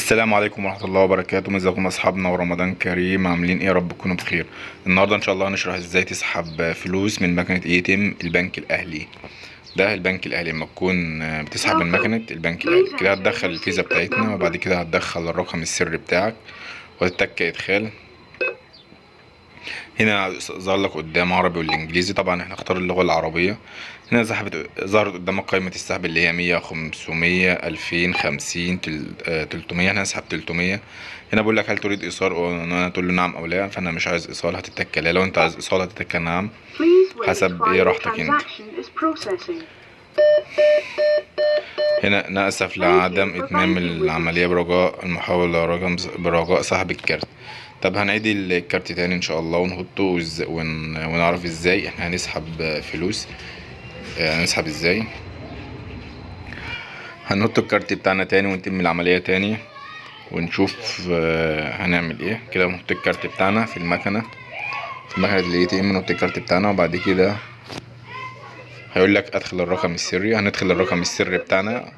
السلام عليكم ورحمة الله وبركاته. ازيكم اصحابنا ورمضان كريم، عاملين ايه؟ يا رب تكونوا بخير. النهارده ان شاء الله هنشرح ازاي تسحب فلوس من مكنة ATM البنك الاهلي. ده البنك الاهلي لما تكون بتسحب من مكنة البنك الاهلي كده هتدخل الفيزا بتاعتنا، وبعد كده هتدخل الرقم السري بتاعك وتتك ادخال. هنا ظهر لك قدام عربي والانجليزي، طبعا احنا اختار اللغة العربية. هنا ظهرت قدامك قائمة السحب اللي هي 100، 500، 2000، 50، 300. احنا هنسحب 300. هنا بقول لك هل تريد ايصال؟ انا تقول له نعم او لا، فانا مش عايز ايصال هتتك لا. لو انت عايز ايصال هتتك نعم، حسب ايه راحتك انت. هنا نأسف لعدم اتمام العملية برجاء المحاولة رقم برجاء سحب الكارت. طب هنعيد الكارت تاني ان شاء الله ونحطه ونعرف ازاي احنا هنسحب فلوس. هنسحب ازاي. هنحط الكارت بتاعنا تاني ونتم العملية تاني ونشوف هنعمل ايه. كده نحط الكارت بتاعنا في المكنة، في مكنة ال ATM نحط الكارت بتاعنا، وبعد كده هيقول لك ادخل الرقم السري. هندخل الرقم السري بتاعنا،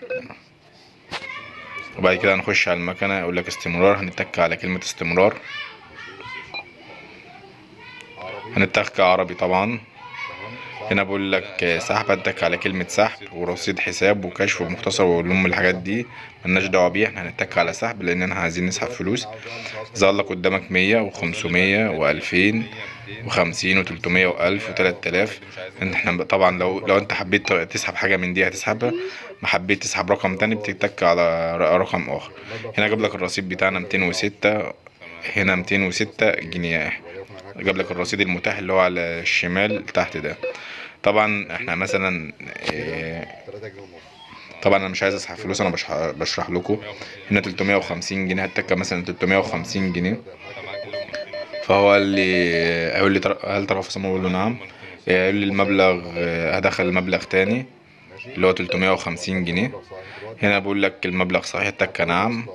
وبعد كده هنخش على المكنة يقول لك استمرار، هنتك على كلمة استمرار، هنتك عربي طبعا. هنا بقول لك سحب، هتك على كلمة سحب ورصيد حساب وكشف ومختصر ولم الحاجات دي ملناش دعوة بيها، احنا هنتك على سحب لأن احنا عايزين نسحب فلوس. ظهر لك قدامك 100 وخمسمية وألفين وخمسين وتلتمية وألف وتلات آلاف. احنا طبعا لو انت حبيت تسحب حاجة من دي هتسحبها، ما حبيت تسحب رقم تاني بتتك على رقم آخر. هنا جاب لك الرصيد بتاعنا 206، هنا 206 جنيه، جاب لك الرصيد المتاح اللي هو على الشمال تحت ده. طبعا احنا مثلا طبعا انا مش عايز اسحب فلوس، انا بشرح لكم. هنا 350 جنيه، هتك مثلا 350 جنيه، فهو قال لي، هيقول لي هل ترى في صمام؟ اقول له نعم. يقول لي المبلغ، هدخل المبلغ تاني اللي هو 350 جنيه. هنا بقول لك المبلغ صحيح، تك نعم.